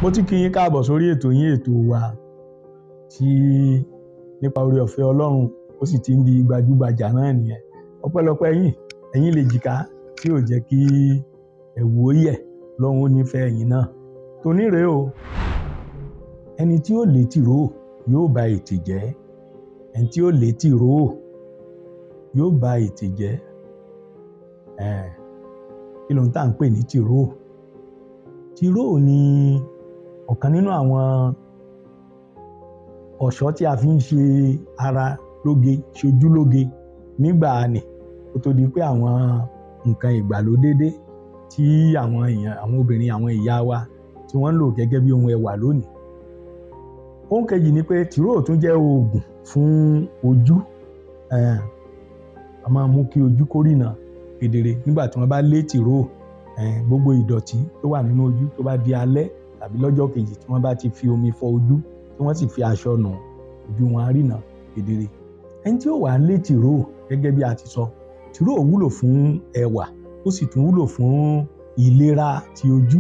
Mo ti kí yín káàbọ̀ sórí ètò yín, ètò wa tí nípa oore ọ̀fẹ́ Ọlọ́run ó sì ti ń di gbajúgbajà náà nìyẹn. Ọpẹ́lọpẹ́ yín, ẹ̀yin lè jìká tí ò jẹ́ kí ẹ̀wù ó yẹ̀, Ọlọ́run ó nífẹ̀ẹ́ ẹ̀yin náà. Tòní rèé o, ẹni tí ó lè tìró yóò ba ètè jẹ́. Ẹni tí ó lè tìró yóò ba ètè jẹ́. Kí ló ń tà ń pè ní tìró? Tìró ni ọ̀kan nínú àwọn ọ̀ṣọ́ tí a fi ń ṣe ara lóge, ṣojú lóge nígbà nì kó tó di pé àwọn nǹkan ìgbàlódé dé tí àwọn èèyàn, àwọn obìnrin, àwọn ìyá wa tí wọ́n ń lò gẹ́gẹ́ bí ohun ẹwà lónìí. Ohun kejì ni pé tìró tún jẹ́ oògùn fún ojú. A máa mú kí ojú kó rìnà kedere nígbà tí wọ́n bá lé tìró. Gbogbo ìdọ̀tí tó wà nínú ojú tó bá di alẹ́ tàbí lọ́jọ́ kejì tí wọ́n bá ti fi omi fọ ojú tí wọ́n sì fi aṣọ nù, ojú wọn á rìnà kedere. Ẹni tí ó wà lé tìró gẹ́gẹ́ bí a ti sọ, tìró wúlò fún ẹwà, ó sì tún wúlò fún ìlera ti ojú.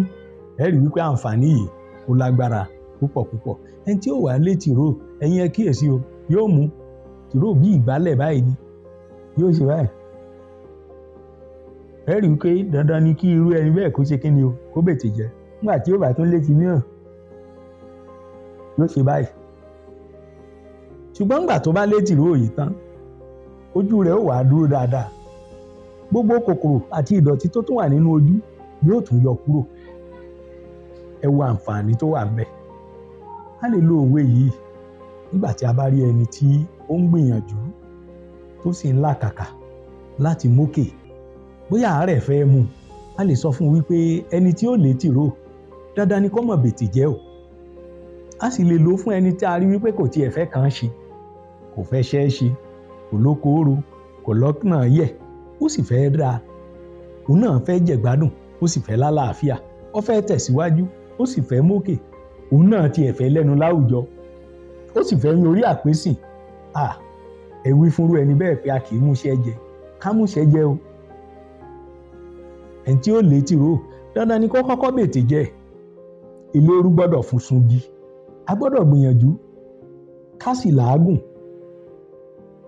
Ẹ rí wípé àǹfààní yìí ó lágbára púpọ̀ púpọ̀. Ẹni tí ó wà lé tìró, ẹ̀yin ẹ kíyèsí o, yóò mú tìró bí ìgbálẹ̀ báyìí ni, yóò ṣe báyìí. Ẹ rí wípé dandan ni kí irú ẹni bẹ́ẹ̀ kó ṣe kí ni o, kó bètè jẹ́. Nígbà tí ó bá tún létí mìíràn, yóò ṣe báyìí. Ṣùgbọ́n nígbà tó bá lé tìró yìí tán, ojú rẹ̀ ó wà dúró dáadáa. Gbogbo kòkòrò àti ìdọ̀tí tó tún wà nínú ojú yóò tún yọ kúrò. Ẹ wo àǹfààní tó wà ńbẹ̀. A lè lo òwe yìí nígbà tí a bá rí ẹni tí ó ń gbìyànjú tó sì ń làkàkà láti mókè. Bóyá àárẹ̀ fẹ́ mú, a lè sọ fún un wípé ẹni tí ó lè tìró dandan ni kó mọ̀ bètè jẹ́ o. A sì lè lò ó fún ẹni tí a rí wípé kò tiẹ̀ fẹ́ kàn ṣe, kò fẹ́ ṣẹ́ ṣe, kò lókooro, kò lọ́kàn yẹ̀, ó sì fẹ́ dáa. Òun náà fẹ́ jẹ̀gbádùn, ó sì fẹ́ lálàáfíà, ó fẹ́ tẹ̀síwájú, ó sì fẹ́ mókè. Òun náà tiẹ̀ fẹ́ lẹ́nu láwùjọ, ó sì fẹ́ yan orí àpésìn. Ẹ wí fúnrú ẹni bẹ́ẹ̀ pé a kì í múṣẹ́ jẹ, ká múṣẹ́ jẹ o. Ẹni tí ó lè tìró dandan ni kó kọ́kọ́ bètè jẹ́. Ìlérú gbọ́dọ̀ fún sungi. A gbọ́dọ̀ gbìyànjú ká sì làágùn,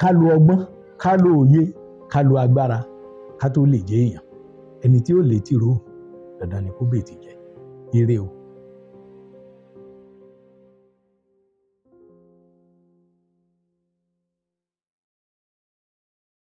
ká lo ọgbọ́n, ká lo òye, ká lo agbára, ká tó lè jẹ́ èèyàn. Ẹni tí ó lè tìró dandan ni kó bètè jẹ́. Ire o.